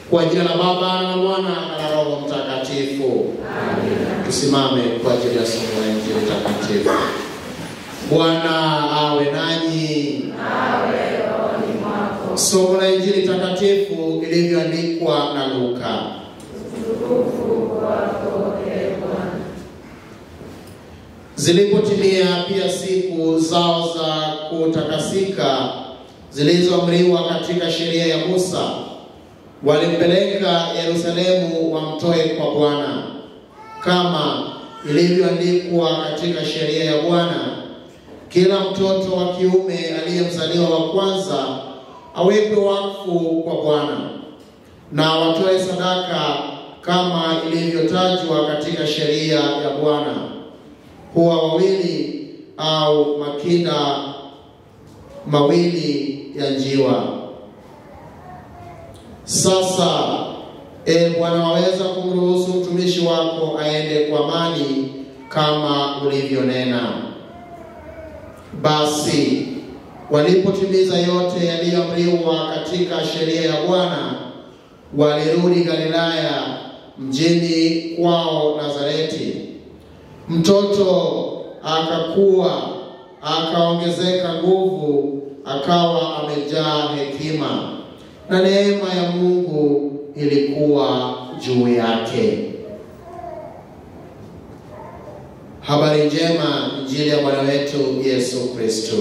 Kwa jina la Baba na Mwana na Roho Mtakatifu. Amina. Tusimame kwa ajili ya somo la Injili takatifu. Bwana awe nanyi. Awe rohoni mwako. Somo la Injili takatifu ilivyoandikwa na Luka. Utukufu kwako, ee Bwana. Zilipotimia pia siku zao za kutakasika zilizoamriwa katika sheria ya Musa, walimpeleka Yerusalemu wamtoe kwa Bwana, kama ilivyoandikwa katika sheria ya Bwana, kila mtoto wa kiume aliyemzaliwa wa kwanza awekwe wakfu kwa Bwana, na watoe sadaka kama ilivyotajwa katika sheria ya Bwana, huwa wawili au makinda mawili ya njiwa. Sasa, e Bwana, waweza kumruhusu mtumishi wako aende kwa amani kama ulivyonena. Basi walipotimiza yote yaliyoamriwa katika sheria ya Bwana, walirudi Galilaya, mjini kwao Nazareti. Mtoto akakua, akaongezeka nguvu, akawa amejaa hekima, na neema ya Mungu ilikuwa juu yake. Habari njema, Injili ya Bwana wetu Yesu Kristo.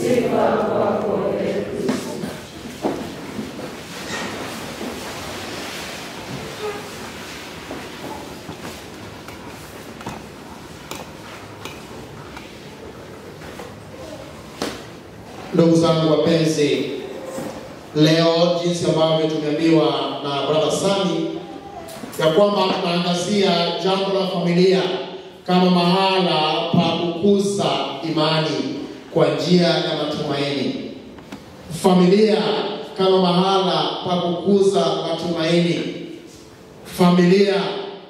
Sifa kwako, ee Kristo. Ndugu zangu wapenzi, leo jinsi ambavyo tumeambiwa na Brother Sami ya kwamba tunaangazia jambo la familia kama mahala pa kukuza imani kwa njia ya matumaini. Familia kama mahala pa kukuza matumaini. Familia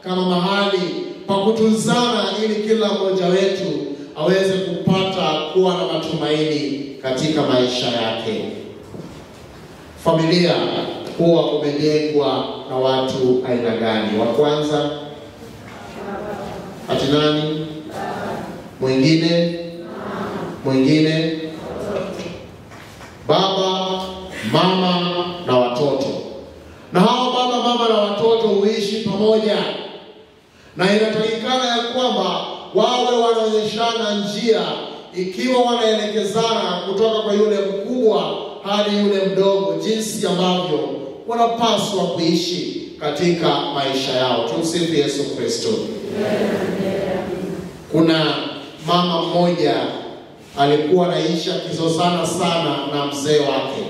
kama mahali pa kutunzana ili kila mmoja wetu aweze kupata kuwa na matumaini katika maisha yake. Familia huwa umejengwa na watu aina gani? Wa kwanza ati nani? Mwingine? Mwingine? Baba, mama na watoto. Na hao baba, mama na watoto huishi pamoja, na inatakikana ya kwamba wawe wanaonyeshana njia, ikiwa wanaelekezana kutoka kwa yule mkubwa hadi yule mdogo, jinsi ambavyo wanapaswa kuishi katika maisha yao. Tumsifu Yesu Kristo. Kuna mama mmoja alikuwa anaishi akizozana sana na mzee wake,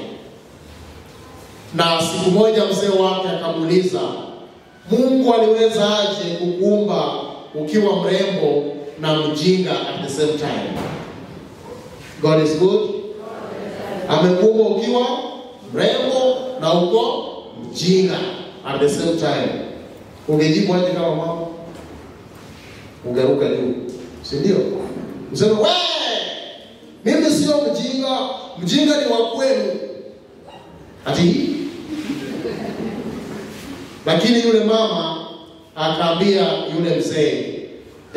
na siku moja mzee wake akamuuliza, Mungu aliweza aje kukuumba ukiwa mrembo na mjinga at the same time? God is good. Amekuumba ukiwa mrembo na uko mjinga at the same time. Ungejibu aje kama mama? Ungeruka juu, si ndio? Useme, we, mimi sio mjinga, mjinga ni wa kwenu. Ati? Lakini yule mama akaambia yule mzee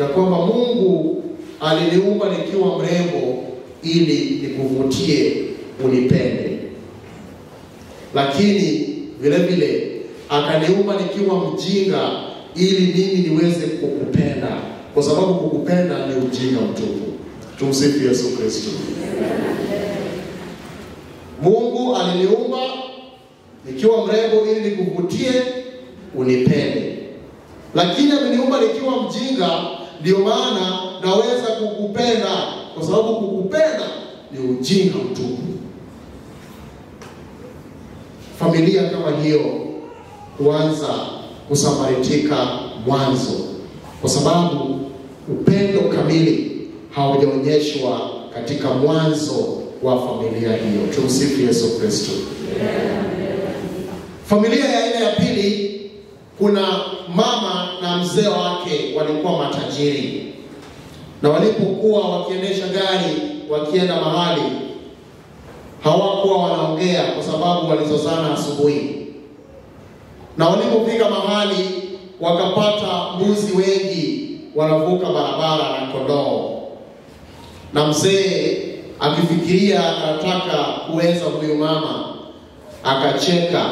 ya kwamba Mungu aliniumba nikiwa mrembo ili nikuvutie unipende, lakini vile vile akaniumba nikiwa mjinga ili mimi niweze kukupenda, kwa sababu kukupenda ni ujinga mtupu. Tumsifu Yesu Kristo. Mungu aliniumba nikiwa mrembo ili nikuvutie unipende, lakini ameniumba nikiwa mjinga, ndio maana naweza kukupenda, kwa sababu kukupenda ni ujinga mtupu. Familia kama hiyo huanza kusambaratika mwanzo, kwa sababu upendo kamili haujaonyeshwa katika mwanzo wa familia hiyo. Tumsifu Yesu Kristo. Familia ya aina ya pili, kuna mama na mzee wake walikuwa matajiri, na walipokuwa wakiendesha gari wakienda mahali hawakuwa wanaongea kwa sababu walizozana asubuhi. Na walipofika mahali wakapata mbuzi wengi wanavuka barabara na kondoo. Na mzee akifikiria anataka kuweza huyu mama, akacheka,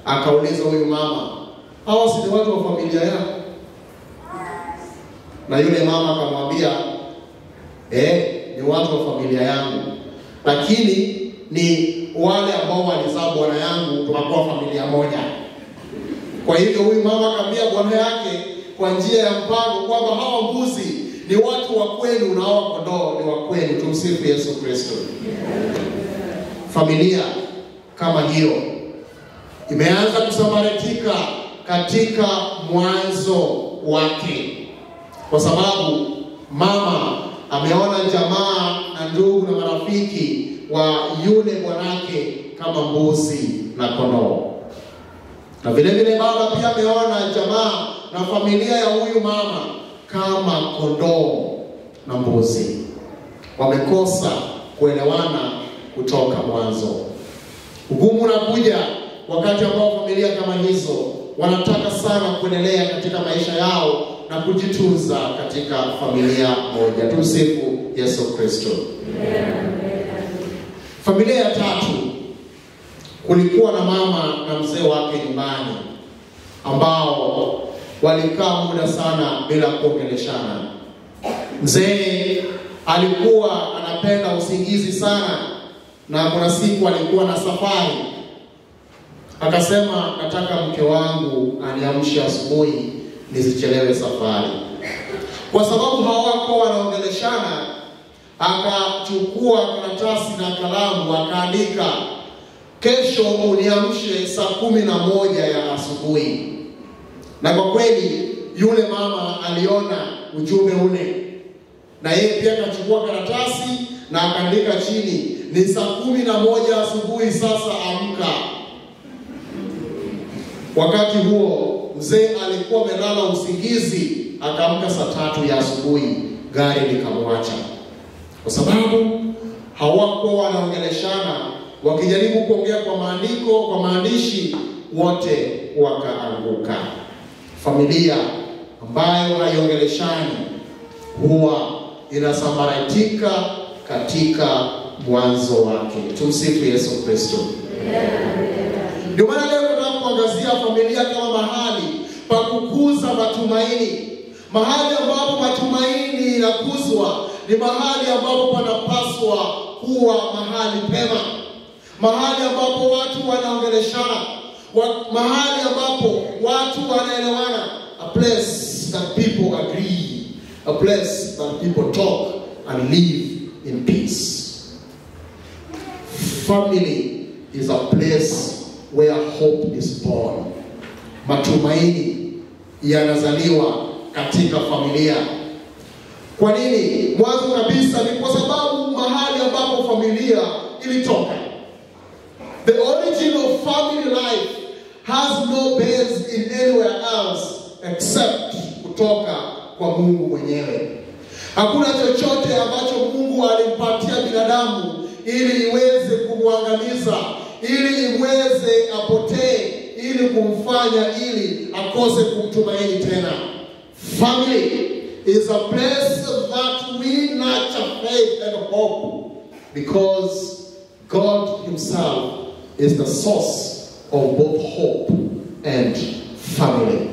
akauliza huyu mama, hawa si watu wa familia yako? Na yule mama akamwambia, ni watu wa familia yangu, lakini ni wale ambao walizaa bwana yangu, tukakuwa familia moja. Kwa hivyo huyu mama akamwambia bwana yake kwa njia ya mpango kwamba hawa mbuzi ni watu wa kwenu na hawa kondoo ni wa kwenu. Tumsifu Yesu Kristo. Familia kama hiyo imeanza kusambaratika katika mwanzo wake, kwa sababu mama ameona jamaa na ndugu na marafiki wa yule bwanake kama mbuzi na kondoo. Na vile vile baba pia ameona jamaa na familia ya huyu mama kama kondoo na mbuzi. Wamekosa kuelewana kutoka mwanzo. Ugumu unakuja wakati ambao familia kama hizo wanataka sana kuendelea katika maisha yao na kujitunza katika familia moja. Tumsifu Yesu Kristo. Familia ya tatu, kulikuwa na mama na mzee wake nyumbani ambao walikaa muda sana bila kuongeleshana. Mzee alikuwa anapenda usingizi sana, na kuna siku alikuwa na safari. Akasema, nataka mke wangu aniamshe asubuhi nisichelewe safari. Kwa sababu hawako wanaongeleshana, akachukua karatasi na kalamu akaandika, kesho uniamshe saa 11 ya asubuhi. Na kwa kweli yule mama aliona ujumbe ule, na yeye pia akachukua karatasi na akaandika chini, ni saa 11 asubuhi, sasa amka. Wakati huo mzee alikuwa amelala usingizi, akaamka saa 3 ya asubuhi, gari likamwacha. Kwa sababu hawakuwa wanaongeleshana, wakijaribu kuongea kwa maandiko, kwa maandishi, wote wakaanguka. Familia ambayo haiongeleshani huwa inasambaratika katika mwanzo wake. Tumsifu Yesu Kristo. Ndio maana leo tunataka kuangazia familia kama mahali pa kukuza matumaini. Mahali ambapo matumaini yanakuzwa ni mahali ambapo panapaswa kuwa mahali pema, mahali ambapo watu wanaongeleshana, mahali ambapo watu wanaelewana. A place that people agree, a place that people talk and live in peace. Family is a place where hope is born. Matumaini yanazaliwa katika familia. Kwa nini? Mwanzo kabisa ni kwa sababu mahali ambapo familia ilitoka. The origin of family life has no base in anywhere else except kutoka kwa Mungu mwenyewe. Hakuna chochote ambacho Mungu alimpatia binadamu ili iweze kumwangamiza, ili iweze apotee, ili kumfanya ili akose kumtumaini tena. Family is a place that we nurture faith and hope, because God himself is the source of both hope and family.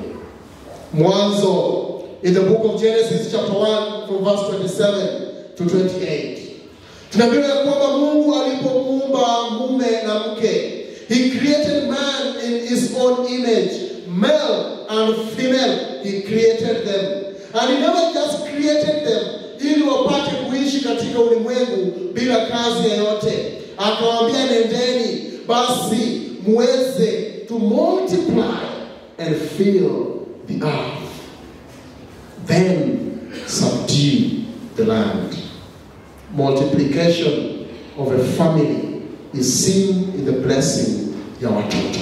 Mwanzo, in the book of Genesis chapter 1 from verse 27 to 28. Tunaambiwa ya kwamba Mungu alipomuumba mume na mke, he created man in his own image, male and female, he created them. And he never just created them ili wapate kuishi katika ulimwengu bila kazi yoyote. Akawaambia, nendeni basi muweze to multiply and fill the earth, then subdue the land. Multiplication of a family is seen in the blessing ya watoto.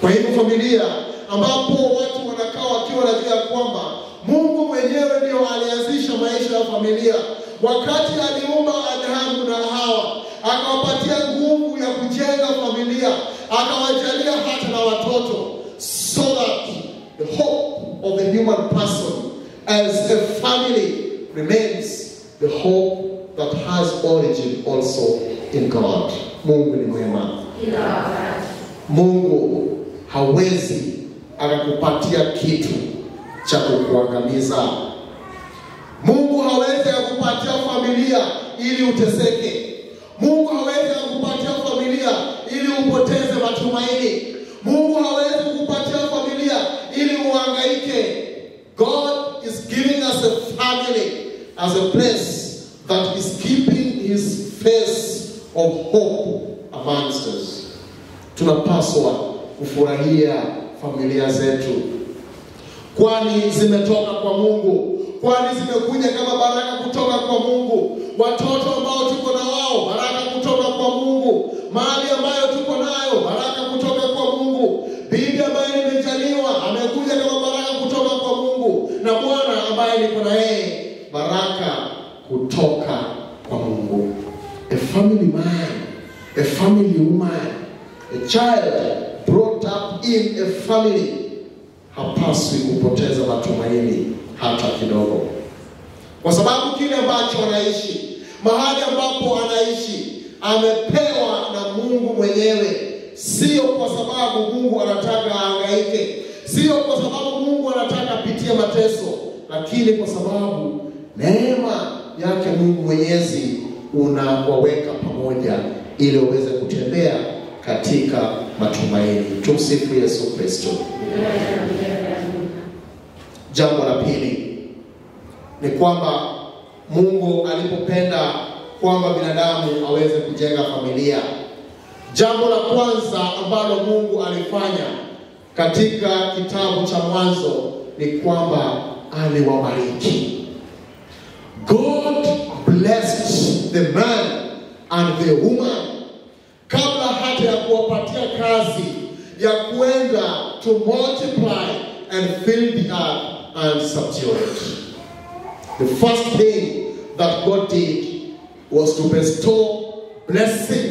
Kwa hivyo familia ambapo watu wanakaa wakiwa wanajua kwamba Mungu mwenyewe ndio alianzisha maisha ya familia. Wakati aliumba Adamu na Hawa, akawapatia nguvu ya kujenga familia, akawajalia hata na watoto. the human person as a family remains the hope that has origin also in God. Mungu ni mwema. Kila wakati. Mungu hawezi akakupatia kitu cha kukuangamiza. Mungu hawezi akakupatia familia ili uteseke. Mungu hawezi akakupatia familia ili upoteze matumaini. Mungu hawezi kukupatia familia ili uhangaike. God is giving us a family as a place that is keeping his face of hope amongst us. Tunapaswa kufurahia familia zetu, kwani zimetoka kwa Mungu, kwani zimekuja kama baraka kutoka kwa Mungu. Watoto ambao tuko na wao, baraka kutoka kwa Mungu. Mali ambayo tuko nayo, baraka kutoka kwa Mungu. Bibi ambaye nimejaliwa amekuja kama baraka kutoka kwa Mungu, na bwana ambaye niko na yeye, baraka kutoka kwa Mungu. A family man, a family woman, a child brought up in a family hapaswi kupoteza matumaini hata kidogo, kwa sababu kile ambacho anaishi, mahali ambapo anaishi, amepewa na Mungu mwenyewe. Sio kwa sababu Mungu anataka ahangaike, sio kwa sababu Mungu anataka apitie mateso, lakini kwa sababu neema yake Mungu Mwenyezi unawaweka pamoja ili uweze kutembea katika matumaini. Tumsifu Yesu Kristo. Jambo la pili ni kwamba Mungu alipopenda kwamba binadamu aweze kujenga familia, jambo la kwanza ambalo Mungu alifanya katika kitabu cha Mwanzo ni kwamba aliwabariki. God blessed the man and the woman kabla hata ya kuwapatia kazi ya kuenda to multiply and fill the earth and subdue it. The first thing that God did was to bestow blessing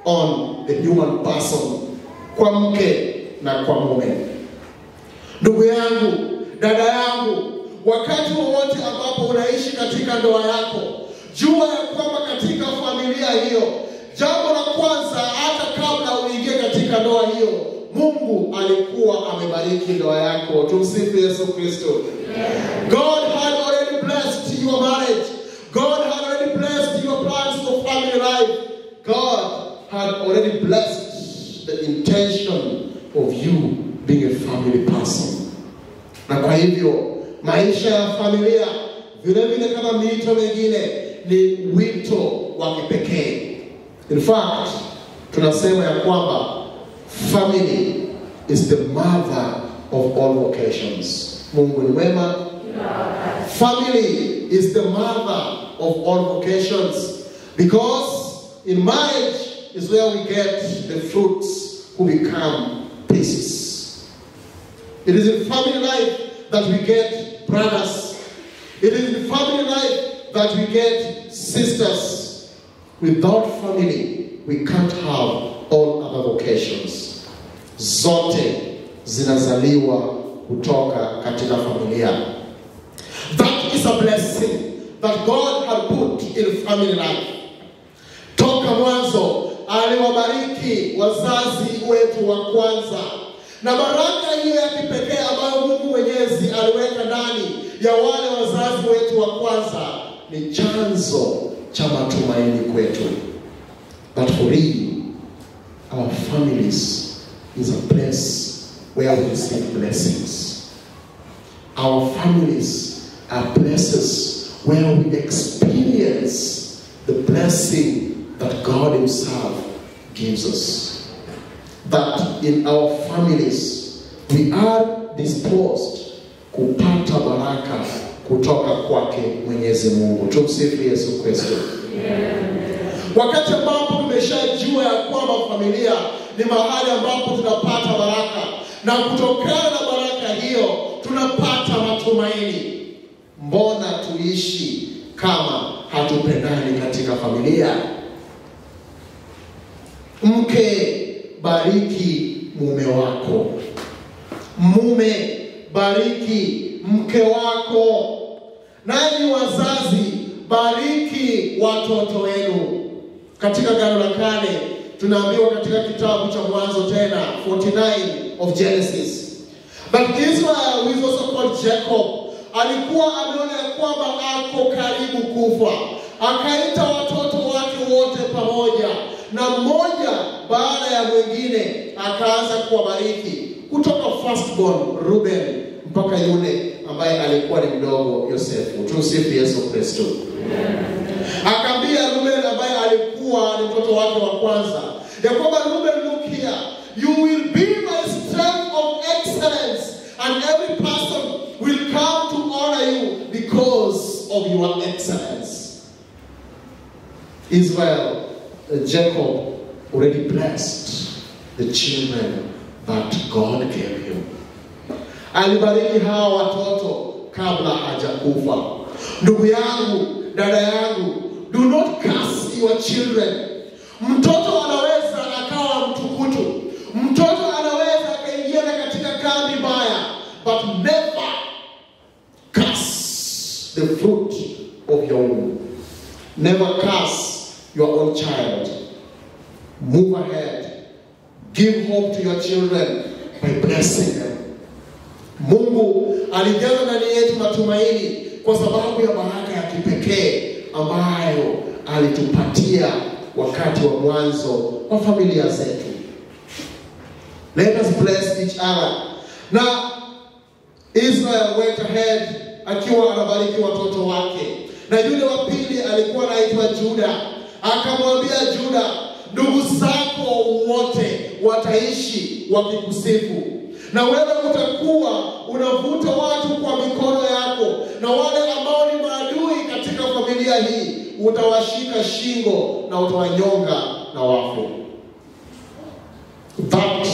on the human person, kwa mke na kwa mume. Ndugu yangu, dada yangu, wakati wowote ambapo unaishi katika ndoa yako, jua ya kwamba katika familia hiyo, jambo la kwanza, hata kabla uingie katika ndoa hiyo, Mungu alikuwa amebariki ndoa yako. Tumsifu Yesu Kristo. God had already blessed your marriage. God had already blessed your plans for family life. God had already blessed the intention of you being a family person. Na kwa hivyo maisha ya familia vile vile kama miito mingine ni wito wa kipekee. In fact, tunasema ya kwamba family is the mother of all vocations. Mungu ni mwema. Family is the mother of all vocations, because in marriage is where we get the fruits who become priests. It is in family life that we get brothers. It is in family life that we get sisters. Without family, we can't have all other vocations. Zote zinazaliwa kutoka katika familia. That is a blessing that God had put in family life. Toka mwanzo aliwabariki wazazi wetu wa kwanza, na baraka hiyo ya kipekee ambayo Mungu Mwenyezi aliweka ndani ya wale wazazi wetu wa kwanza ni chanzo cha matumaini kwetu. But for real, our families is a place where we receive blessings. Our families are places where we experience the blessing that God himself gives us. That in our families we are disposed kupata baraka kutoka kwake Mwenyezi Mungu. Tumsifu Yesu Kristo. Wakati ambapo tumeshajua ya kwamba familia ni mahali ambapo tunapata baraka, na kutokana na baraka hiyo tunapata matumaini, mbona tuishi kama hatupendani katika familia? Mke, bariki mume wako. Mume, bariki mke wako. Nanyi wazazi, bariki watoto wenu. Katika Agano la Kale tunaambiwa katika kitabu cha Mwanzo tena 49 of Genesis. But Israel, who is also called Jacob, alikuwa ameona ya kwamba ako karibu kufa. Akaita watoto wake wote pamoja, na mmoja baada ya mwingine akaanza kuwabariki, kutoka firstborn Ruben mpaka yule ambaye alikuwa ni mdogo Yosefu. Tumsifu Yesu Kristo. Akaambia Ruben ambaye alikuwa ni mtoto wake wa kwanza ya kwamba, Ruben, look here, you will be my strength of excellence, and every person will come to honor you because of your excellence. Israel, Jacob already blessed the children that God gave him. Alibariki hawa watoto kabla hajakufa. Ndugu yangu, dada yangu, do not curse your children. Mtoto anaweza akawa mtukutu, mtoto anaweza akaingia katika kambi mbaya, but never curse the fruit of your womb. Never curse your own child. Move ahead. Give hope to your children by blessing them. Mungu alijaza ndani yetu matumaini kwa sababu ya baraka ya kipekee ambayo alitupatia wakati wa mwanzo wa familia zetu. Let us bless each other. Na Israel went ahead akiwa anabariki watoto wake. Na yule wa pili alikuwa anaitwa Juda. Akamwambia Juda, ndugu zako wote wataishi wakikusifu, na wewe utakuwa unavuta watu kwa mikono yako, na wale ambao ni maadui katika familia hii utawashika shingo na utawanyonga na wafu. That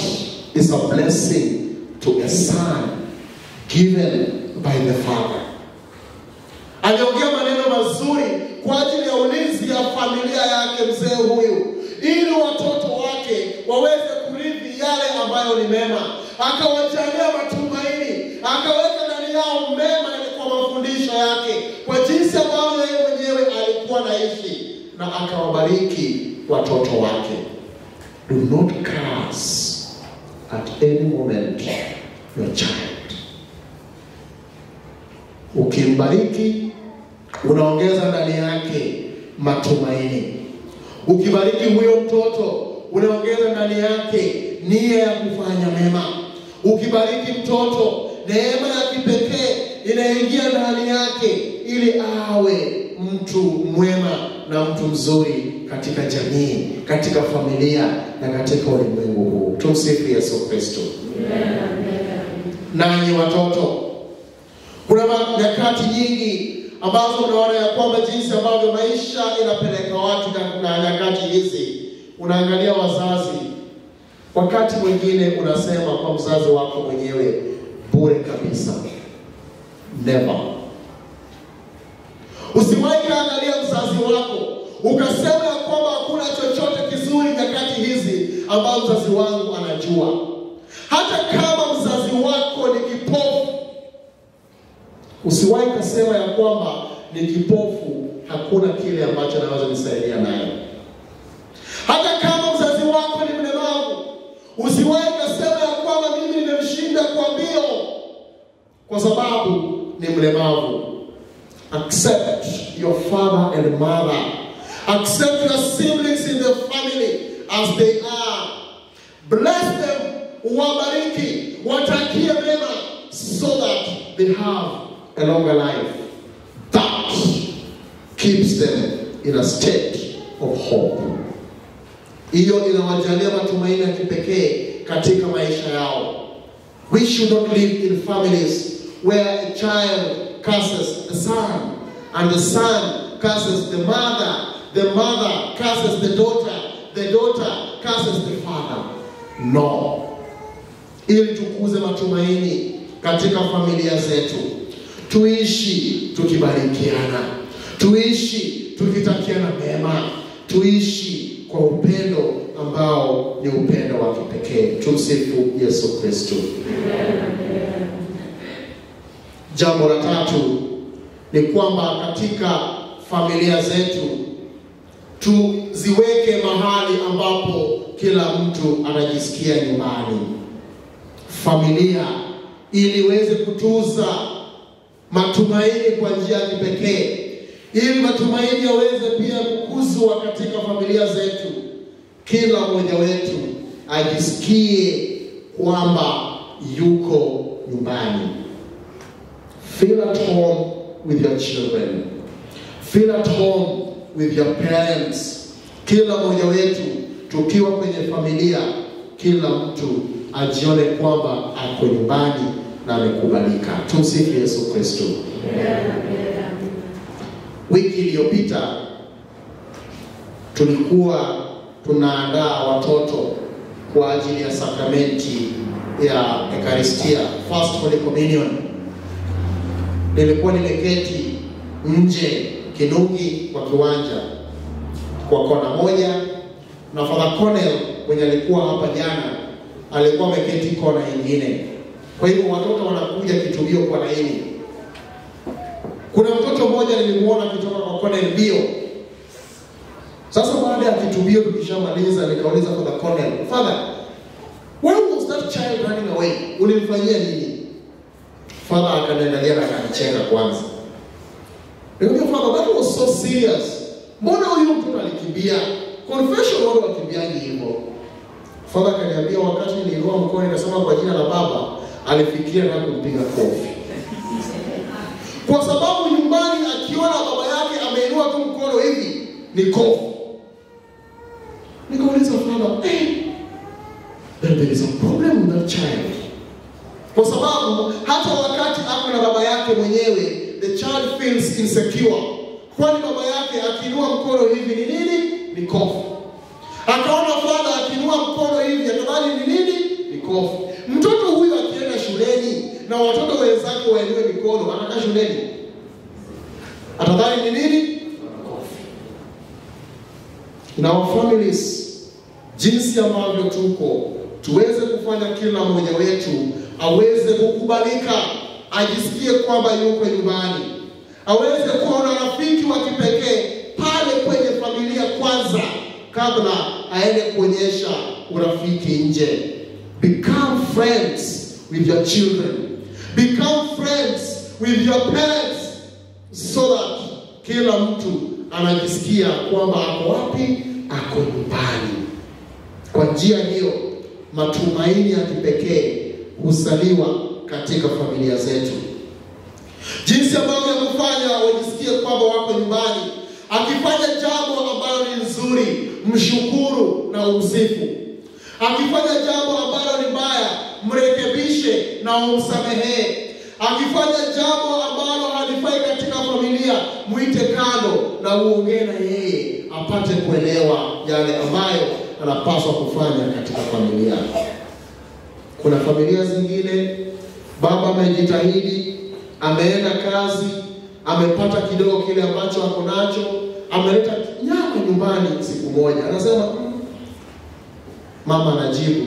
is a blessing to a son given by the father. Aliongea maneno mazuri kwa ajili ya ulinzi ya familia yake mzee huyu, ili watoto wake waweze kurithi yale ambayo ni mema. Akawajalia matumaini, akaweka ndani yao mema kwa mafundisho yake, kwa jinsi ambavyo yeye mwenyewe alikuwa naishi, na akawabariki watoto wake. Do not curse at any moment your child. Ukimbariki unaongeza ndani yake matumaini. Ukibariki huyo mtoto unaongeza ndani yake nia ya kufanya mema. Ukibariki mtoto, neema ya kipekee inaingia ndani yake ili awe mtu mwema na mtu mzuri katika jamii, katika familia na katika ulimwengu huu. Tumsifu Yesu Kristo. Nanyi watoto, kuna nyakati nyingi ambazo unaona ya kwamba jinsi ambavyo maisha inapeleka watu na nyakati hizi, unaangalia wazazi, wakati mwingine unasema kwa mzazi wako mwenyewe, bure kabisa. Never. Usiwahi kaangalia mzazi wako ukasema ya kwamba hakuna chochote kizuri nyakati hizi ambazo mzazi wangu anajua. Hata kama mzazi wako ni kipofu, usiwahi kasema ya kwamba ni kipofu, hakuna kile ambacho anaweza nisaidia nayo. Hata kama mzazi wako ni mlemavu, usiwahi kasema ya kwamba mimi nimemshinda kwa mbio kwa sababu ni mlemavu. Accept your father and mother. Accept your siblings in the family as they are. Bless them, wabariki, watakie mema, so that they have a longer life. That keeps them in a state of hope. Hiyo inawajalia matumaini ya kipekee katika maisha yao. We should not live in families where a child curses the son, and the son curses the mother, the mother curses the daughter, the daughter curses the father. No. Ili tukuze matumaini katika familia zetu, tuishi tukibarikiana, tuishi tukitakiana mema, tuishi kwa upendo ambao ni upendo wa kipekee. Tumsifu Yesu Kristo. Jambo la tatu ni kwamba katika familia zetu tuziweke mahali ambapo kila mtu anajisikia nyumbani. Familia ili iweze kutuza matumaini kwa njia ya kipekee, ili matumaini yaweze pia kukuzwa katika familia zetu, kila mmoja wetu ajisikie kwamba yuko nyumbani. Feel at home with your children. Feel at home with your parents. Kila mmoja wetu tukiwa kwenye familia, kila mtu ajione kwamba ako nyumbani na amekubalika. Tumsifu Yesu Kristo. Wiki iliyopita tulikuwa tunaandaa watoto kwa ajili ya sakramenti ya Ekaristia, First Holy Communion. Nilikuwa nimeketi nje Kinungi kwa kiwanja kwa kona moja, na Father Cornell mwenye alikuwa hapa jana alikuwa ameketi kona nyingine. Kwa hivyo watoto wanakuja kitubio kwa laini. Kuna mtoto mmoja nilimuona kutoka kwa Cornell mbio. Sasa baada ya kitubio tukishamaliza, nikauliza Father Cornell, "Father, why was that child running away? Ulimfanyia nini?" Father akaniangalia na akanicheka kwanza. Nikamwambia, "Father, that was so serious. Mbona huyu mtoto alikimbia? Confession wao wakimbiaje hivyo?" Father akaniambia, wakati niliinua mkono nikasema kwa jina la Baba, alifikiria na kumpiga kofi. Kwa sababu nyumbani akiona baba yake ameinua tu mkono hivi ni kofi. Nikauliza Father, then there is a problem with that child. Kwa sababu hata wakati ako na baba yake mwenyewe, the child feels insecure. Kwani baba yake akiinua mkono hivi ni nini? Ni kofi. Akaona father akiinua mkono hivi akadhani ni nini? Ni kofi. Mtoto huyu akienda shuleni na watoto wenzake wainue mikono, atakaa shuleni atadhani ni nini? Kofi. In our families, jinsi ambavyo tuko, tuweze kufanya kila mmoja wetu aweze kukubalika, ajisikie kwamba yuko nyumbani, aweze kuwa na rafiki wa kipekee pale kwenye familia kwanza, kabla aende kuonyesha urafiki nje. Become friends with your children. Become friends with your parents, so that kila mtu anajisikia kwamba ako wapi? Ako nyumbani. Kwa njia hiyo matumaini ya kipekee huzaliwa katika familia zetu. Jinsi ambavyo kufanya wajisikie kwamba wako nyumbani: akifanya jambo ambalo ni nzuri, mshukuru na umsifu. Akifanya jambo ambalo ni mbaya, mrekebishe na umsamehee. Akifanya jambo ambalo halifai katika familia, muite kando na uongee na yeye apate kuelewa yale ambayo anapaswa kufanya katika familia. Kuna familia zingine baba amejitahidi, ameenda kazi, amepata kidogo kile ambacho ako nacho, ameleta nyama nyumbani siku moja, anasema mama anajibu,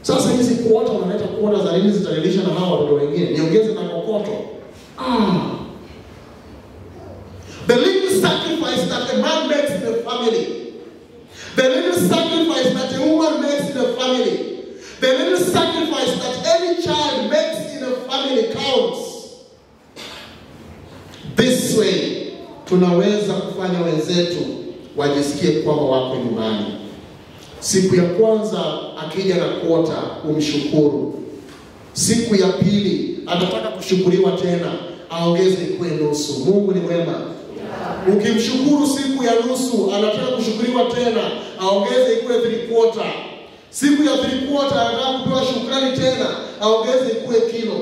"Sasa hizi kuota unaleta kuota za nini? Zitalilisha na hawa watoto wengine, niongeze na kokoto." The little sacrifice that a man makes in the family, the little sacrifice that a woman makes in the family, the little sacrifice that any child makes in a family counts. This way tunaweza kufanya wenzetu wajisikie kwamba wako nyumbani. Siku ya kwanza akija na kuota, umshukuru. Siku ya pili atataka kushukuriwa tena, aongeze ikuwe nusu. Mungu ni mwema. Ukimshukuru siku ya nusu, anataka kushukuriwa tena, aongeze ikuwe 3/4. Siku ya 3/4 anataka kupewa shukrani tena, aongeze ikuwe kilo.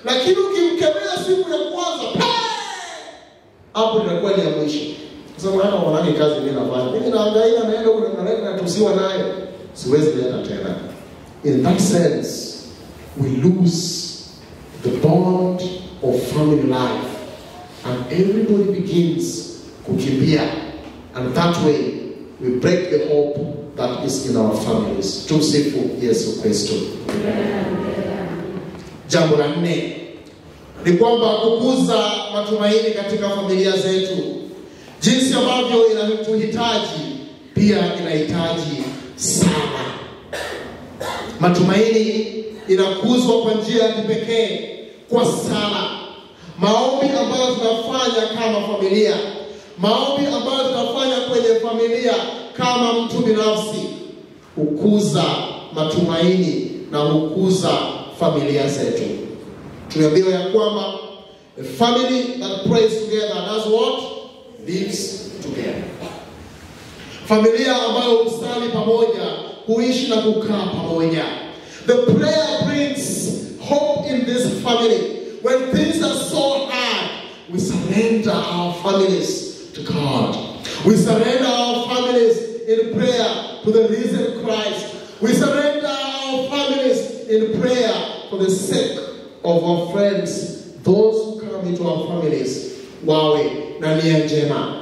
Lakini ukimkemea siku ya kwanza, hapo inakuwa ni ya mwisho. Kwa sababu hata wanani kazi mimi nafanya, mimi naangalia naenda huko na natusiwa nayo, siwezi leta tena. In that sense, we lose the bond of family life, and everybody begins kukimbia, and that way we break the hope that is in our families. Tumsifu Yesu Kristo. Jambo la nne, ni kwamba kukuza matumaini katika familia zetu, jinsi ambavyo inatuhitaji, pia inahitaji sala. Matumaini inakuzwa kwa njia ya kipekee kwa sala. Maombi ambayo tunafanya kama familia, maombi ambayo tunafanya kwenye familia kama mtu binafsi, hukuza matumaini na hukuza familia zetu. Tumeambiwa ya kwamba a family that prays together does what? Lives together. Familia ambayo husali pamoja, huishi na kukaa pamoja. The prayer brings hope in this family. When things are so hard, we surrender our families to God. We surrender our families in prayer to the risen Christ. We surrender our families in prayer for the sake of our friends, those who come into our families, wawe na nia njema.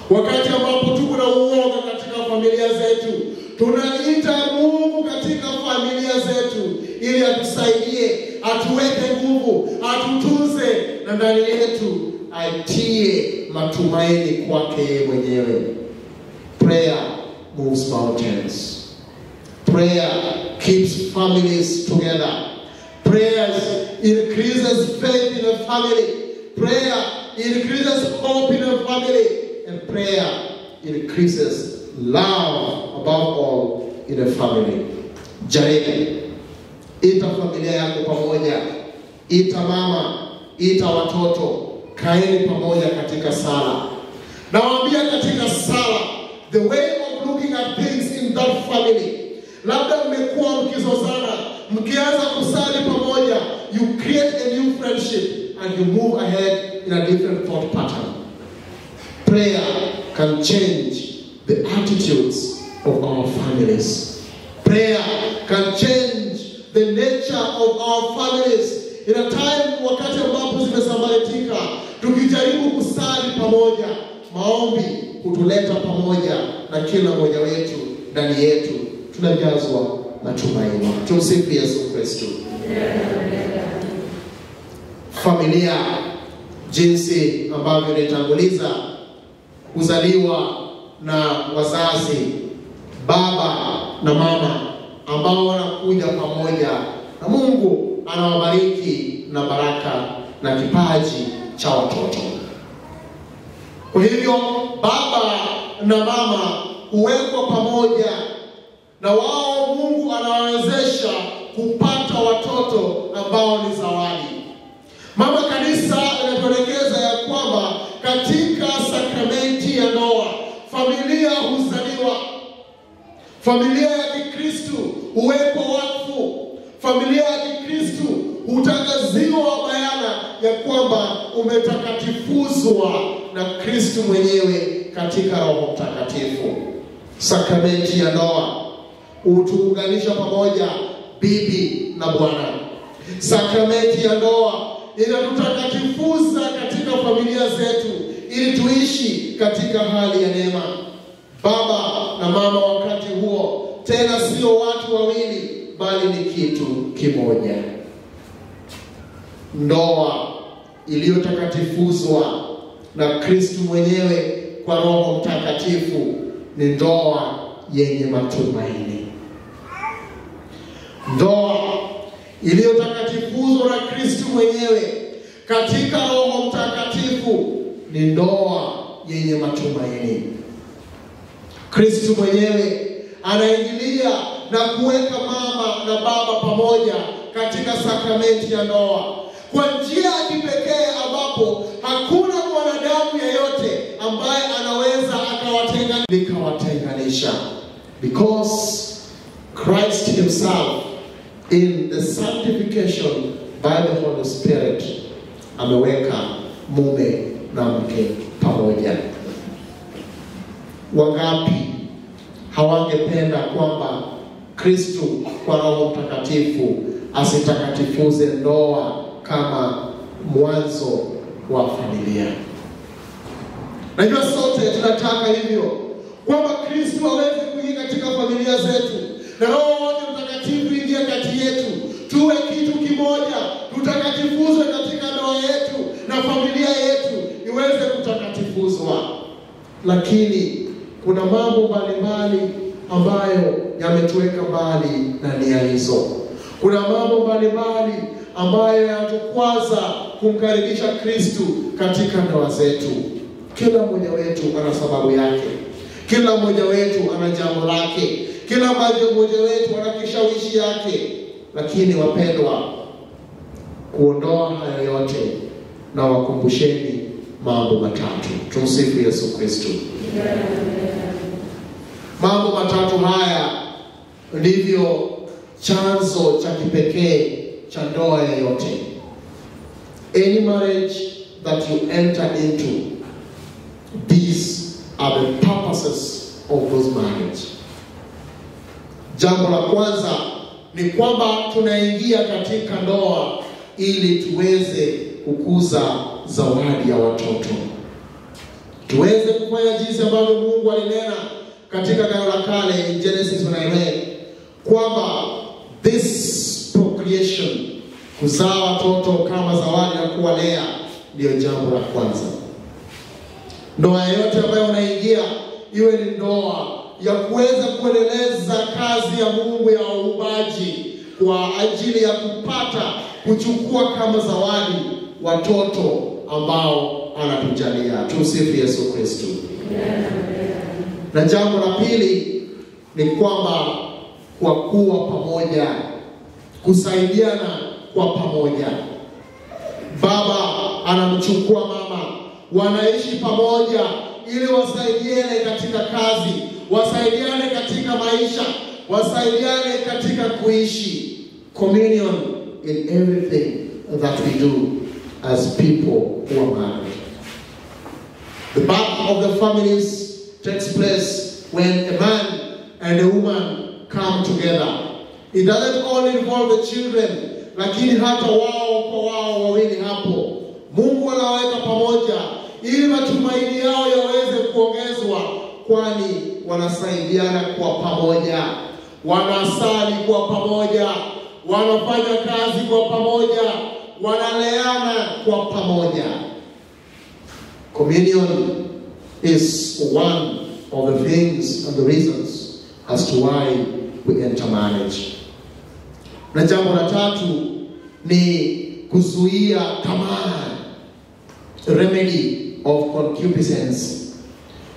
Wakati ambapo tuko na uoga katika familia zetu, tunaita Mungu katika familia zetu ili atusaidie, atuweke nguvu, atutunze na ndani yetu aitie matumaini kwake yeye mwenyewe. Prayer moves mountains. Prayer keeps families together. Prayers increases faith in a family. Prayer increases hope in a family. And prayer increases love above all in a family. Jaribu, ita familia yako pamoja, ita mama, ita watoto, kaeni pamoja katika sala. Nawaambia katika sala, the way of looking at things in that family. Labda mmekuwa mkizozana, mkianza kusali pamoja, you create a new friendship and you move ahead in a different thought pattern. Prayer can change the attitudes of our families. Prayer can change the nature of our families. In a time wakati ambapo zimesambaratika, tukijaribu kusali pamoja, maombi hutuleta pamoja na kila mmoja wetu ndani yetu tunajazwa matumaini. Tumsifu Yesu Kristo. Familia, jinsi ambavyo nilitanguliza, huzaliwa na wazazi, baba na mama, ambao wanakuja pamoja na Mungu anawabariki na baraka na kipaji cha watoto. Kwa hivyo baba na mama huwekwa pamoja na wao Mungu anawawezesha kupata watoto ambao ni zawadi. Mama Kanisa inatuelekeza ya kwamba katika sakramenti ya ndoa familia huzaliwa. Familia ya Kikristo huwekwa wakfu. Familia ya Kikristo hutangaziwa bayana ya kwamba umetakatifuzwa na Kristo mwenyewe katika Roho Mtakatifu. Sakramenti ya ndoa hutuunganisha pamoja bibi na bwana. Sakramenti ya ndoa inatutakatifuza katika familia zetu ili tuishi katika hali ya neema. Baba na mama wakati huo tena sio watu wawili, bali ni kitu kimoja. Ndoa iliyotakatifuzwa na Kristo mwenyewe kwa Roho Mtakatifu ni ndoa yenye matumaini. Ndoa iliyotakatifuzwa na Kristo mwenyewe katika Roho Mtakatifu ni ndoa yenye matumaini. Kristo mwenyewe anaingilia na kuweka mama na baba pamoja katika sakramenti ya ndoa kwa njia ya kipekee, ambapo hakuna mwanadamu yeyote ambaye anaweza likawatenganisha. Because Christ himself in the sanctification by the Holy Spirit ameweka mume na mke pamoja. Wangapi hawangependa kwamba Kristo kwa Roho Mtakatifu asitakatifuze ndoa kama mwanzo wa familia? Najua sote tunataka hivyo, kwamba Kristo aweze kuingia katika familia zetu na Roho Mtakatifu ingie kati yetu, tuwe kitu kimoja, tutakatifuzwe katika katika ndoa yetu na familia yetu iweze kutakatifuzwa. Lakini kuna mambo mbalimbali ambayo yametuweka mbali na nia hizo. Kuna mambo mbalimbali ambayo yanatukwaza kumkaribisha Kristu katika ndoa zetu. Kila mmoja wetu ana sababu yake, kila mmoja wetu ana jambo lake, kila mmoja wetu ana kishawishi yake. Lakini wapendwa, kuondoa hayo yote na wakumbusheni mambo matatu. Tumsifu Yesu Kristo. Mambo matatu haya ndivyo chanzo cha kipekee cha ndoa yoyote. Any marriage that you enter into, these are the purposes of those marriage. Jambo la kwanza ni kwamba tunaingia katika ndoa ili tuweze kukuza zawadi ya watoto, tuweze kufanya jinsi ambavyo Mungu alinena katika Agano la Kale in Genesis 9 kwamba this procreation, kuzaa watoto kama zawadi na kuwalea, ndiyo jambo la kwanza. Ndoa yote ambayo unaingia iwe ni ndoa ya kuweza kuendeleza kazi ya Mungu ya uumbaji kwa ajili ya kupata kuchukua kama zawadi watoto ambao anatujalia. Tumsifu Yesu Kristo. Na jambo la pili ni kwamba kwa kuwa pamoja, kusaidiana kwa pamoja. Baba anamchukua mama, wanaishi pamoja ili wasaidiane katika kazi, wasaidiane katika maisha, wasaidiane katika kuishi. Communion in everything that we do as people who are married. The birth of the families takes place when a man and a woman come together. It doesn't only involve the children, lakini hata wao kwa wao wawili hapo Mungu anawaweka pamoja ili matumaini yao yaweze kuongezwa, kwani wanasaidiana kwa pamoja, wanasali kwa pamoja, wanafanya kazi kwa pamoja, wanaleana kwa pamoja. Communion is one of the things and the reasons as to why we enter marriage. Na jambo la tatu ni kuzuia tamaa, remedy of concupiscence.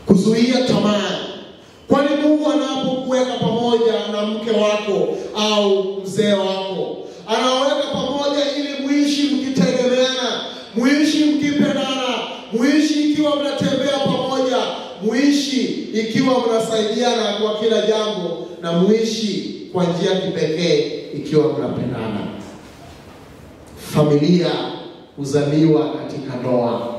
Kuzuia tamaa. Kwani Mungu anapokuweka pamoja na mke wako au mzee wako, anaweka pamoja ili muishi mkitegemeana, muishi mkipendana, muishi ikiwa mnatembea pamoja, muishi ikiwa mnasaidiana kwa kila jambo, na muishi kwa njia kipekee ikiwa mnapendana. Familia huzaliwa katika ndoa,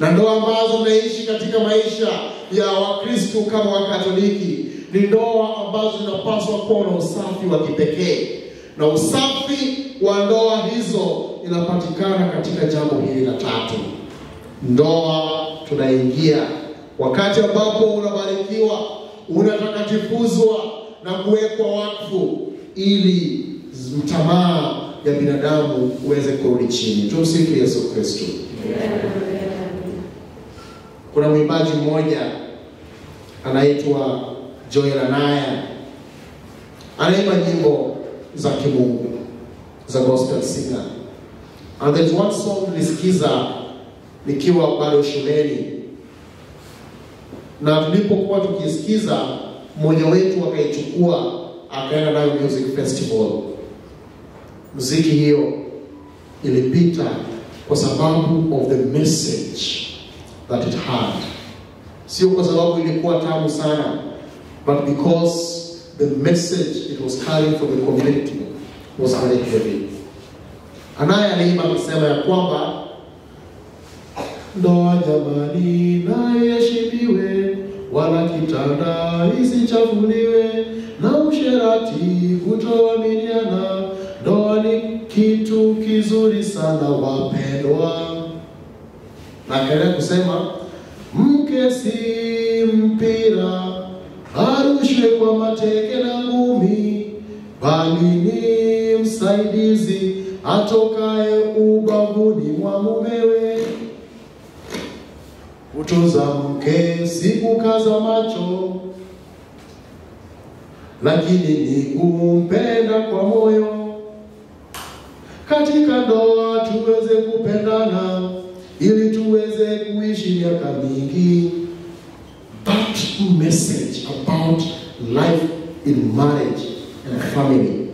na ndoa ambazo mnaishi katika maisha ya Wakristo kama Wakatoliki ni ndoa ambazo zinapaswa kuwa na usafi wa kipekee, na usafi wa ndoa hizo inapatikana katika jambo hili la tatu. Ndoa tunaingia wakati ambapo unabarikiwa, unatakatifuzwa na kuwekwa wakfu ili tamaa ya binadamu uweze kurudi chini. Tumsifu Yesu Kristo. Kuna mwimbaji mmoja anaitwa Joel Anaya, anaimba nyimbo za kimungu, za gospel singer. And there's one song nilisikiza nikiwa bado shuleni, na tulipokuwa tukisikiza, mmoja wetu akaichukua akaenda nayo music festival. Muziki hiyo ilipita kwa sababu of the message that it had. Sio kwa sababu ilikuwa tamu sana, but because the message it was carrying for the community was very heavy. Anaye aliimba akisema ya kwamba ndoa jamani na iheshimiwe, wala kitanda isichafuliwe, na usherati kutoaminiana. Ndoa ni kitu kizuri sana wapendwa. Na akaendelea kusema mke si mpira arushwe kwa mateke na ngumi, bali ni msaidizi atokaye ubavuni mwa mumewe. Kutunza mke si kukaza macho, lakini ni kumpenda kwa moyo. Katika ndoa tuweze kupendana ili tuweze kuishi miaka mingi. That message about life in marriage and family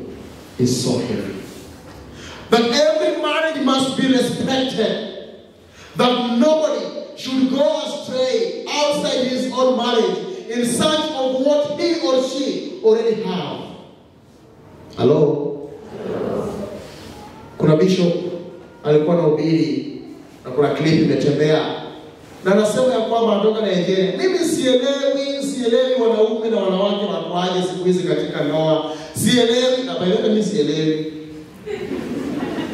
is so heavy. That every marriage must be respected. That nobody should go astray outside his own marriage in search of what he or she already have. Hello? Kuna bishop alikuwa anahubiri na kuna clip imetembea na anasema ya kwamba anatoka Nigeria. Mimi sielewi wanaume na wanawake wanakuaje siku hizi katika ndoa. Sielewi, na by the way mimi sielewi.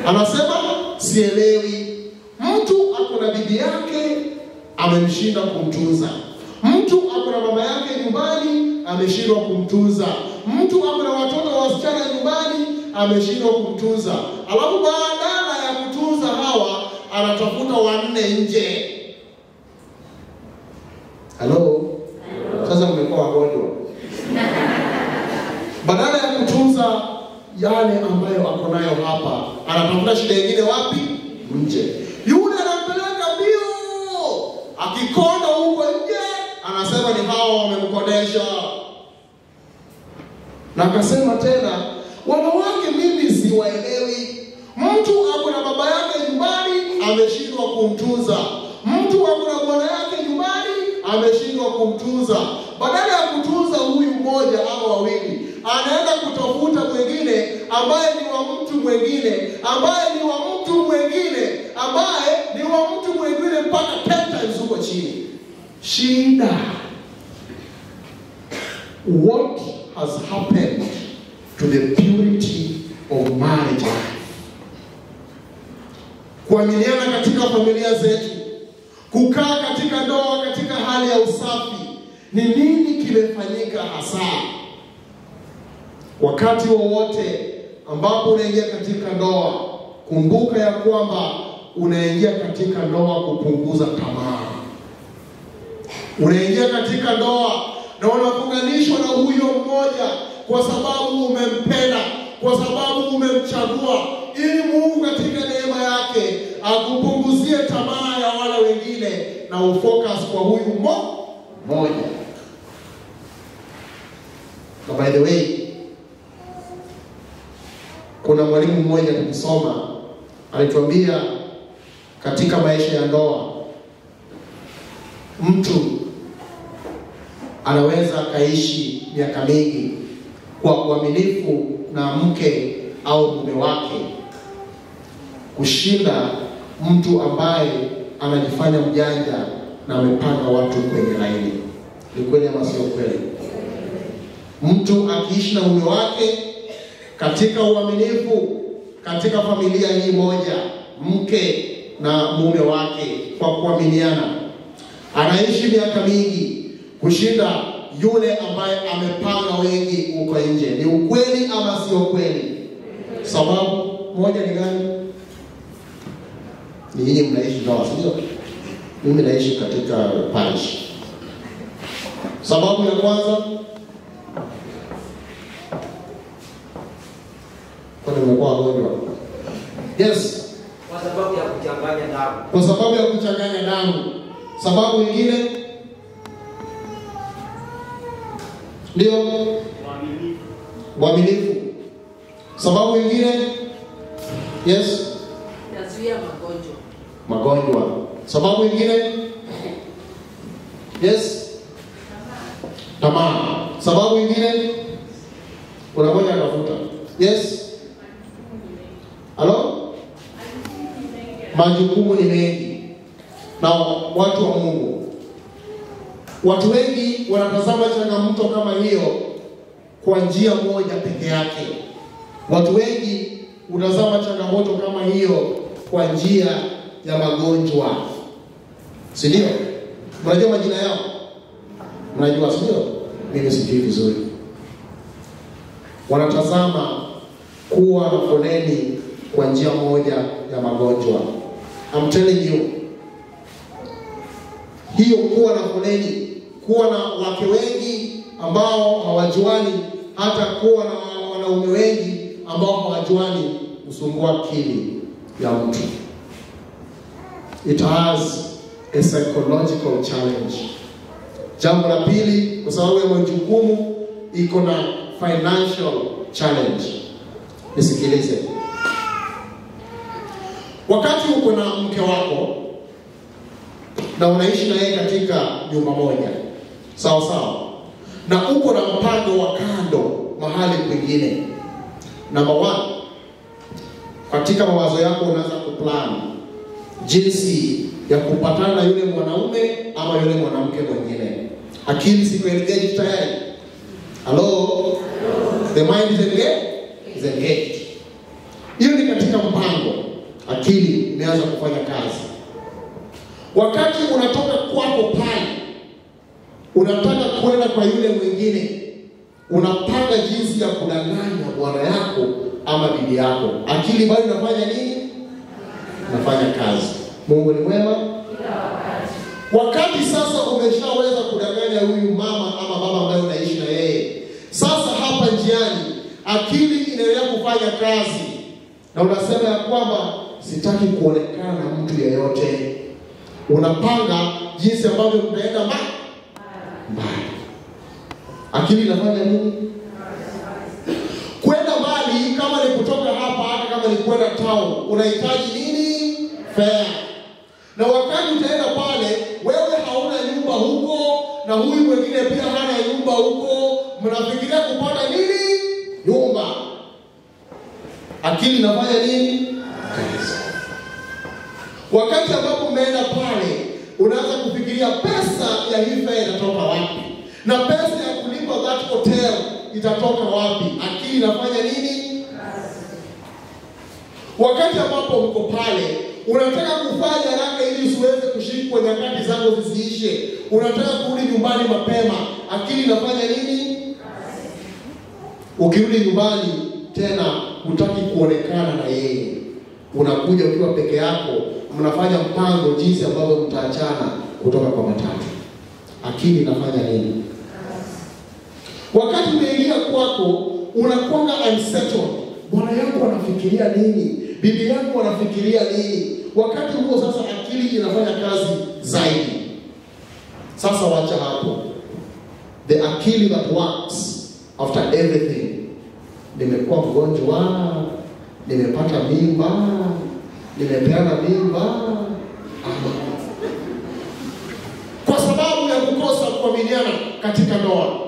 Anasema sielewi. Mtu ako na bibi yake amemshinda kumtunza. Mtu ako na mama yake nyumbani ameshindwa kumtunza. Mtu ako na watoto wasichana nyumbani ameshindwa kumtunza. Alafu badala ya kutunza hawa anatafuta wanne nje. Hello? Sasa mmekuwa wagonjwa. Badala ya kutunza yale ambayo ako nayo hapa, anatafuta shida nyingine wapi? Nje. Yule anampeleka mbio, akikonda huko nje anasema ni hao wamemkodesha. Na akasema tena, wanawake mimi siwaelewi. Mtu ako na baba yake nyumbani ameshindwa kumtunza. Mtu ako na bwana yake nyumbani ameshindwa kumtunza. Badala ya kutunza huyu mmoja au wawili, anaenda kutafuta mwingine ambaye ni wa mtu mwingine, ambaye ni wa mtu mwingine, ambaye ni wa mtu mwingine mpaka 10 times huko chini. Shida. What has happened to the purity of marriage life? Kuaminiana katika familia zetu, kukaa katika ndoa katika hali ya usafi, ni nini kimefanyika hasa? Wakati wowote ambapo unaingia katika ndoa, kumbuka ya kwamba unaingia katika ndoa kupunguza tamaa. Unaingia katika ndoa na unafunganishwa na huyo mmoja kwa sababu umempenda, kwa sababu umemchagua, ili Mungu katika neema yake akupunguzie tamaa ya wale wengine na ufocus kwa huyu mmoja. Na by the way, kuna mwalimu mmoja tulisoma alituambia katika maisha ya ndoa mtu anaweza akaishi miaka mingi kwa uaminifu na mke au mume wake kushinda mtu ambaye anajifanya mjanja na amepanga watu kwenye laini. Ni kweli ama sio kweli? Mtu akiishi na mume wake katika uaminifu, katika familia hii moja, mke na mume wake kwa kuaminiana, anaishi miaka mingi kushinda yule ambaye amepanga wengi huko nje. Ni ukweli ama sio kweli? Sababu moja ni gani? Ni nyinyi mnaishi ndoa, sio? Mimi naishi katika parish. Sababu ya kwanza, kwani mmekuwa wagonjwa? Yes. Kwa sababu ya kuchanganya damu. Kwa sababu ya kuchanganya damu. Sababu nyingine ndio uaminifu. Sababu nyingine? Yes. Inazuia magonjwa. Magonjwa. Sababu nyingine? Yes. Tamaa. Sababu nyingine? Kuna moja anafuta. Yes. Halo? Majukumu ni mengi. Na watu wa Mungu, watu wengi wanatazama changamoto kama hiyo kwa njia moja peke yake. Watu wengi unazama changamoto kama hiyo kwa njia ya magonjwa, si ndio? Mnajua majina yao? Mnajua, si ndio? Mimi sijui vizuri. Wanatazama kuwa na foleni kwa njia moja ya magonjwa. I'm telling you, hiyo kuwa na foleni, kuwa na wake wengi ambao hawajuani, hata kuwa na wanaume wengi ambao hawajuani, husumbua akili ya mtu. It has a psychological challenge. Jambo la pili, kwa sababu ya majukumu, iko na financial challenge. Nisikilize. Wakati uko na mke wako na unaishi na yeye katika nyumba moja, sawa sawa, na uko na mpango wa kando mahali kwingine, number one, katika mawazo yako unaanza kuplan jinsi ya kupatana na yule mwanaume ama yule mwanamke mwingine. Akili siko engaged tayari. Hello? The mind is engaged? Is engaged. Hiyo ni katika mpango. Akili imeanza kufanya kazi. Wakati unatoka kwako pale, unataka kwenda kwa yule mwingine, unapanga jinsi ya kudanganya bwana yako ama bibi yako. Akili bado inafanya nini? Inafanya kazi. Mungu ni mwema wakati. Sasa umeshaweza kudanganya huyu mama ama baba ambaye unaishi na yeye, sasa hapa njiani akili inaendelea kufanya kazi, na unasema ya kwamba sitaki kuonekana na mtu yeyote. Unapanga jinsi ambavyo mtaenda mbali. Akili inafanya nini? Kwenda mbali, kama ni kutoka hapa hata kama ni kwenda town, unahitaji nini? Fare. Na wakati utaenda pale, wewe hauna nyumba huko na huyu mwingine pia hana nyumba huko, mnafikiria kupata nini? Nyumba. Akili inafanya nini? Kazi. Wakati ambapo umeenda pale, unaanza kufikiria pesa ya hii fare itatoka wapi, na pesa ya kulipa that hotel itatoka wapi. Akili inafanya nini? Wakati ambapo mko pale, unataka kufanya haraka ili usiweze kushikwa, nyakati zako zisiishe. Unataka kurudi nyumbani mapema. Akili inafanya nini? Ukirudi nyumbani tena hutaki kuonekana na yeye. Unakuja ukiwa peke yako, mnafanya mpango jinsi ambavyo mtaachana kutoka kwa matatu. Akili inafanya nini? Wakati umeingia kwako, unakuwa unsettled. Bwana yako anafikiria nini? Bibi yako anafikiria nini? Wakati huo sasa akili inafanya kazi zaidi. Sasa wacha hapo. The akili that works after everything. Nimekuwa mgonjwa, nimepata mimba, nimepeana mimba, ama kwa sababu ya kukosa kuaminiana katika ndoa.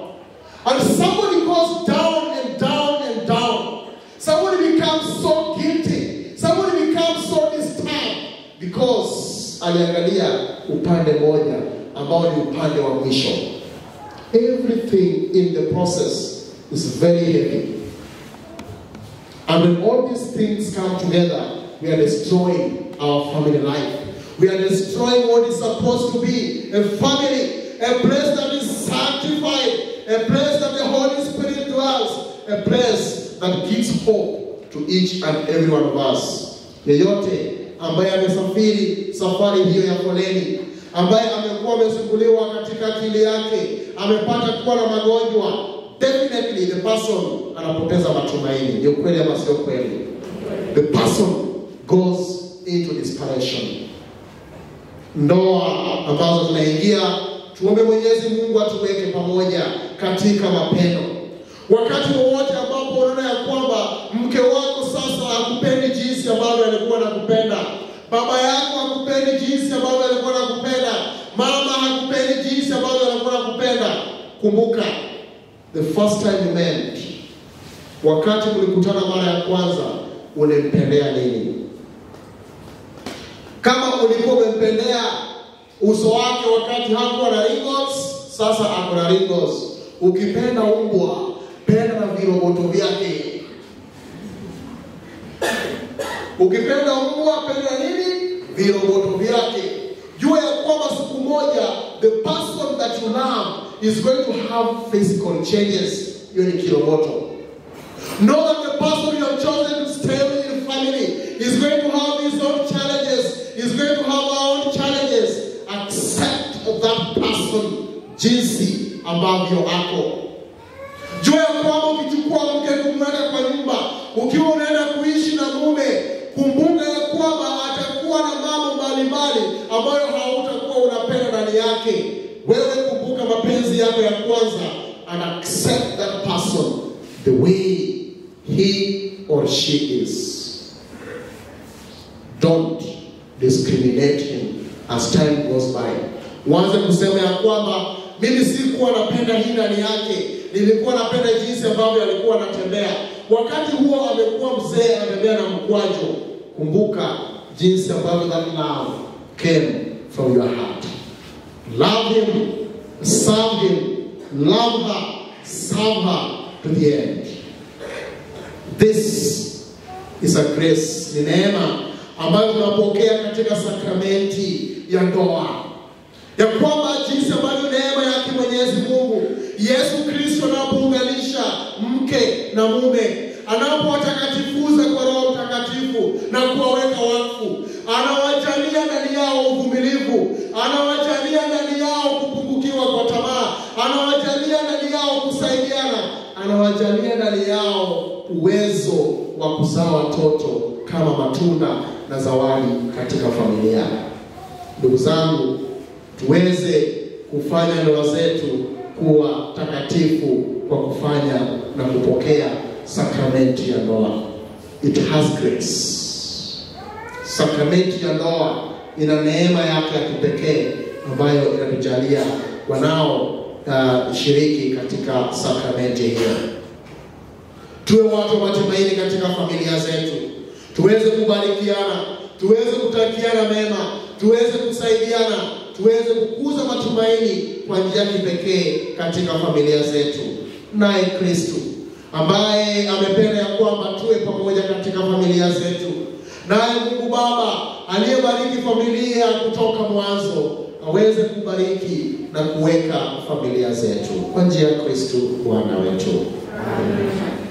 And somebody goes down and down and down. Somebody becomes so guilty. Somebody becomes so disturbed because aliangalia upande moja ambao ni upande wa mwisho. Everything in the process is very heavy. And when all these things come together, we are destroying our family life. We are destroying what is supposed to be a family, a place that is sanctified, a place that the Holy Spirit dwells, a place that gives hope to each and every one of us. Yeyote ambaye amesafiri safari hiyo ya foleni, ambaye amekuwa amesumbuliwa katika akili yake, amepata kuwa na magonjwa, definitely the person anapoteza matumaini. Ni ukweli ama sio kweli? The person goes into desperation. Ndoa ambazo tunaingia, tuombe Mwenyezi Mungu atuweke pamoja katika mapendo. Wakati wowote ambapo unaona ya kwamba mke wako sasa hakupendi jinsi ambavyo alikuwa anakupenda, baba yako hakupendi jinsi ambavyo alikuwa anakupenda, mama hakupendi jinsi ambavyo alikuwa anakupenda, kumbuka the first time you met, wakati mlikutana mara ya kwanza, ulimpendea nini? Kama ulikuwa umempendea uso wake wakati hakuwa na wrinkles, sasa ako na wrinkles. Ukipenda umbwa, penda na viroboto vyake. Ukipenda umbwa, penda nini? Viroboto vyake. Jua ya kwamba siku moja the person that you love is going to have physical changes. Hiyo ni kiroboto. Know that the person you have chosen to stay with in family He's going to have his own challenges. He's going to have our own challenges. Accept that person jinsi ambavyo ako. Jua ya kwamba ukichukua mke kumweka kwa nyumba, ukiwa unaenda kuishi na mume, kumbuka ya kwamba atakuwa na mambo mbalimbali ambayo hautakuwa unapenda ndani yake. Wewe kumbuka mapenzi yako ya kwanza and accept that person the way he or she is. Don't discriminate him as time goes by. Uanze kusema ya kwamba mimi sikuwa napenda hii ndani yake, nilikuwa napenda jinsi ambavyo alikuwa anatembea. Wakati huo amekuwa mzee, anatembea na mkwaju. Kumbuka jinsi ambavyo that love came from your heart. Love him, serve him, love her, serve her to the end. This is a grace, ni neema ambayo tunapokea katika sakramenti ya ndoa. Ya kwamba jinsi ambavyo neema yake Mwenyezi Mungu Yesu Kristo anapounganisha mke na mume, anapowatakatifuza kwa Roho Mtakatifu na kuwaweka wakfu, anawajalia ndani yao uvumilivu, anawajalia ndani yao kupungukiwa kwa tamaa, anawajalia ndani yao kusaidiana, anawajalia ndani yao uwezo wa kuzaa watoto kama matunda na zawadi katika familia. Ndugu zangu, tuweze kufanya ndoa zetu kuwa takatifu kwa kufanya na kupokea sakramenti ya ndoa. It has grace. Sakramenti ya ndoa ina neema yake ya kipekee ambayo inatujalia wanao shiriki katika sakramenti hiyo. Tuwe watu wa matumaini katika familia zetu, tuweze kubarikiana, tuweze kutakiana mema, tuweze kusaidiana, tuweze kukuza matumaini kwa njia ya kipekee katika familia zetu. Naye Kristo ambaye amependa ya kwamba tuwe pamoja katika familia zetu, naye Mungu Baba aliyebariki familia kutoka mwanzo aweze kubariki na kuweka familia zetu kwa njia ya Kristo Bwana wetu. Amen.